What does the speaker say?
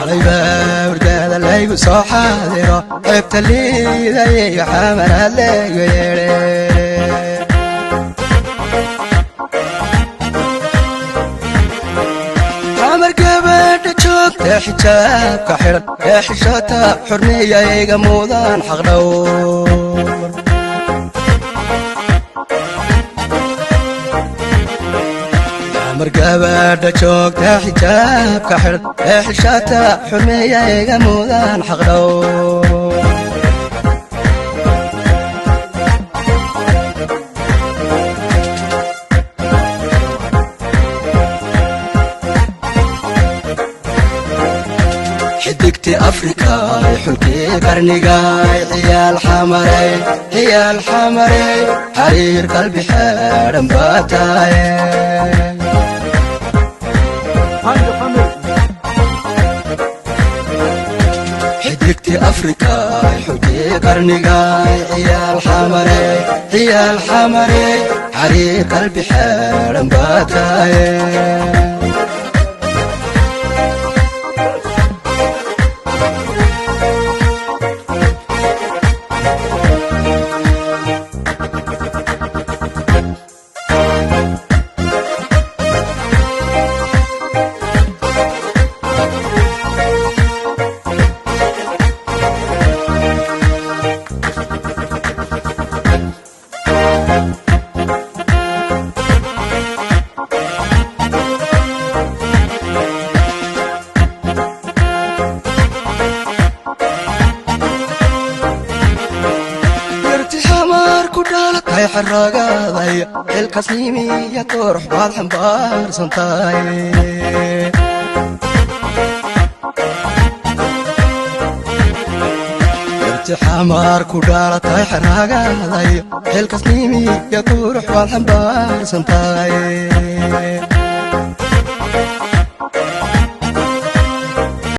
Xalayba hurdada laygu soo xaadiro, xeebta liidayo xamaraad laygu yeedhe. Xamar gabadha joogta, xijaabka xidhan ee xishota, xurmiya iga mudan xaqdhowr. Xamar gabadha joogta, xijaabka xidhan ee xishota, xurmiya iga mudan xaqdhowr. Xidigti Afrika, xulkii qarnigay, ciyaal xamarey, ciyaal xamarey, xariir qalbi xeedhan baa tahay. Panda family. Xidigti Afrika, xulkii qarnigay, ciyaal xamarey, ciyaal xamarey, xariir qalbi xeedhan baa tahay. Yarti xamaar ku dhalatay, xaragaday, xilkasnimiya qurux baad xambaarsan tahay. Yarti xamaar ku dhalatay, xaragaday, xilkasnimiya qurux baad xambaarsan tahay.